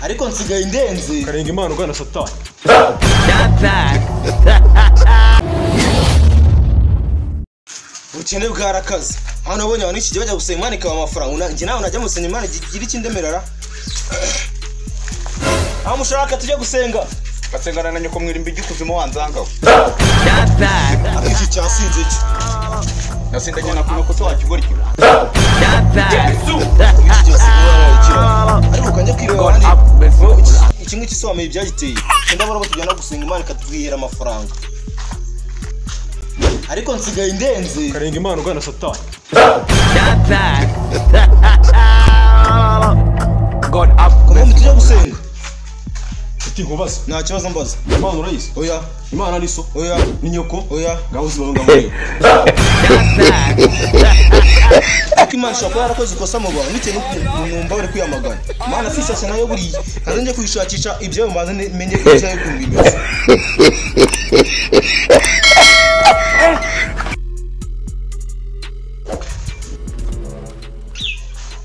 Ariko nsigaye ndenze. Karenga Imana ugana satani. Ubukene bwarakaze. Hano nabonye abantu iki gihe bajya gusenga Imana ikaba amafaranga. Njye nawe najya gusenga Imana igira ikindemerara. Aho mushaka tujye gusenga. Gasengana na nyoko mwirimba igikuzimu wanzangaho. Iki cyasinze iki? Nasindanye na kuno koso wakigorikira. Iki cyasinze. Ariko kanje kwireba abandi. Iki ngiki se wamenye ibyagiteye. Ndabona bo tujyana gusenga Imana ikatwihera amafaranga. Ariko nsigaye ndenze. Karenga Imana ugana satani. Kumbe tujye gusenga. Nshuti nkubaze. Nta kibazo mbaza. Imana urayizi? Oya. Imana ni so? Oya. Ni nyoko? Oya. Ngaho uzibona ngamureba. Ariko Imana ishobora kuba yarakoze ikosa mu bantu bitewe n'ukuntu numva bari kwiyamagana. Imana si ishyashya nayo buriya. Nkaze njye kuyishakisha ibyayo mbanze menye ibyayo ukuntu bimeze.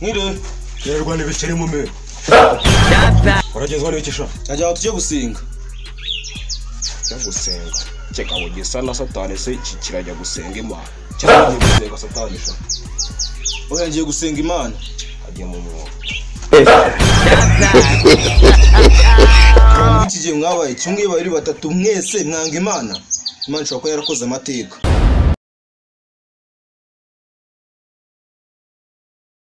Mwiriwe. Nyarwanda ibiceri mu mwe. Uragezwa n'iki sha? Najya aho tujye gusenga. Njya gusenga. Kikaba gisa na satani se iki kirajya gusenga Imana. Cyangwa ngiye gusenga satani sha. Oya ngiye gusenga Imana. Agiye mu mwuga. Muri iki gihe mwabaye kimwe, babiri, batatu, mwese mwanga Imana. Imana ishobora kuba yarakoze amateka.